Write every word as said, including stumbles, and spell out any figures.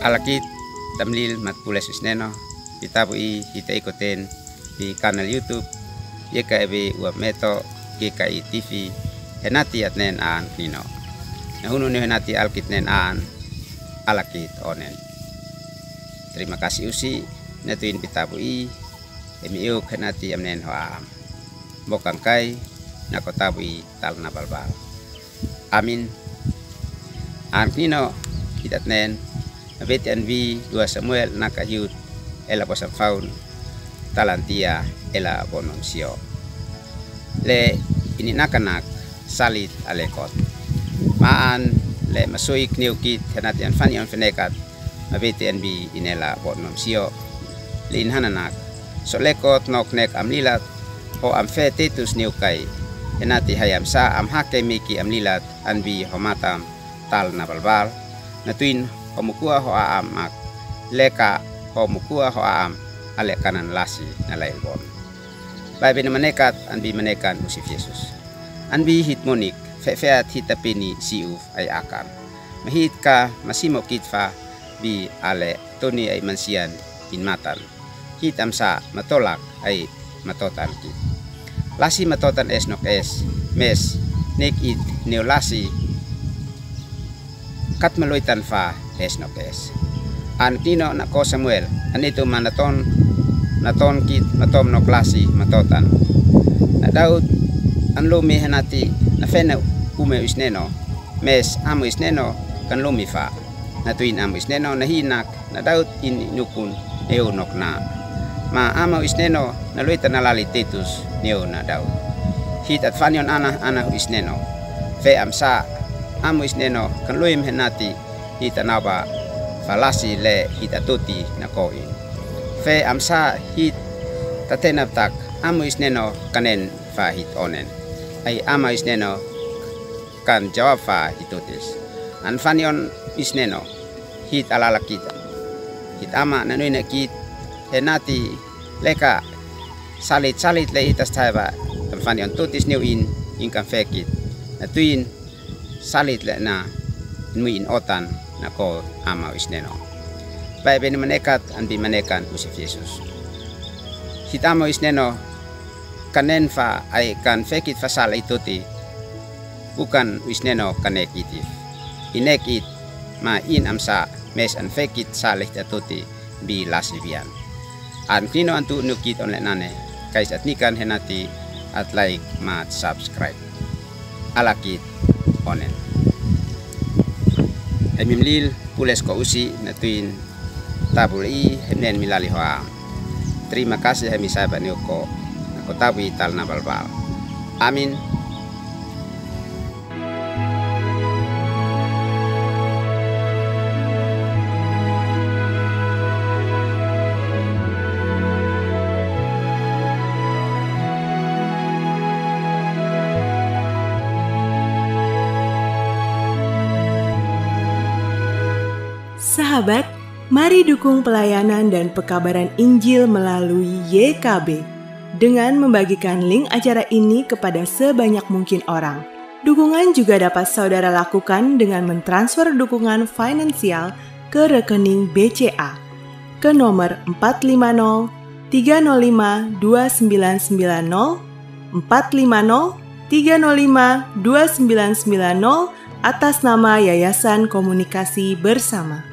Alakit tamlil mat pules isneno, pi tabu i hita ikoten pi kanal YouTube, ye ka ebe ua meto, ye ka i TV, henati atnen an Knino. Na hunu ni henati alkitnen an, alakit onen. Terima kasih usi, na tuin pi tabu i, emi iuk henati amnen ho am. Bokang kai, na ko tabu i tal na balbal. Amin. An Knino, itatnen, mabeti an bi dua Samuel naka hiut, ela bosan faun, talantia, ela bonom sio. Le ini nakanak, salit alekot. Maan, le masuik niukit, henati an fani an fenekat, mabeti an bi inela bonom sio. Le in hananak. So lekot nok nek am lilat, ho am fe Titus niukai. Henati hai am sa am hake miki am lilat, an bi ho matam, tal na balbal. Na tuin ho mukua ho aam mak. Leka ho mukua ho aam, ale kanan lasi na lailbon. Bai bene manekat, an bi manekan usif Yesus. An bi hit monik, fe feat hit tapini si uf ai akan. Mahit ka masimo kit fa bi ale toni ai mansian in matan. Hit am sa matolak ai matotan kit. Lasi matotan es nok es, mes, nek it neu lasi, kat maluitan fa es nok es. An Knino na ko Samuel, an itu ma naton, naton kit matom nok lasi matotan. Na Daud, an lumi henati, na fene ume isneno, mes amu isneno, kan lumi fa. Na tuin amu isneno, na hinak, na Daud in nukun, eu nok na. Ma amu isneno, na luita na lali Titus, neu na Daud. Hit at fanion ana, ana isneno. Fe am sa, amu isneno, kan luim henati, hit anaba, fa lasi le hit atuti na koin. Fe am sa, hit tatenap tak, amu isneno, kanen fa hit onen. Ai ama isneno, kan jawab fa hit tutis. An fanion isneno, hit alalakit. Hit ama nanui na kit, henati leka salit, salit le itas taiba, kan fanion tutis niu in, in kan fekit. Na tuin, salit le na, nui in otan, na ko ama isneno. Bai bene manekat, an bi manekan usif Yesus. Hit ama isneno, kanen fa ai kan fekit fa sal ituti, bukan isneno kanek itif. Inek it, ma in am sa, mes an fekit sal hit atuti, bi lasi bian. An Knino antu nukit on le nane, kais at nikan henati, at like, ma at subscribe. Alakit onen. Hemim lil, pules ko usi, na tuin, tabu le i, hemnen mi lali hoa. Terima kasih hemi saiba niu ko, na ko tabu i tal na balbal. Amin. Sahabat, mari dukung pelayanan dan pekabaran Injil melalui Y K B dengan membagikan link acara ini kepada sebanyak mungkin orang. Dukungan juga dapat saudara lakukan dengan mentransfer dukungan finansial ke rekening B C A ke nomor empat lima nol tiga nol lima dua sembilan sembilan nol, empat lima nol tiga nol lima dua sembilan sembilan nol, atas nama Yayasan Komunikasi Bersama.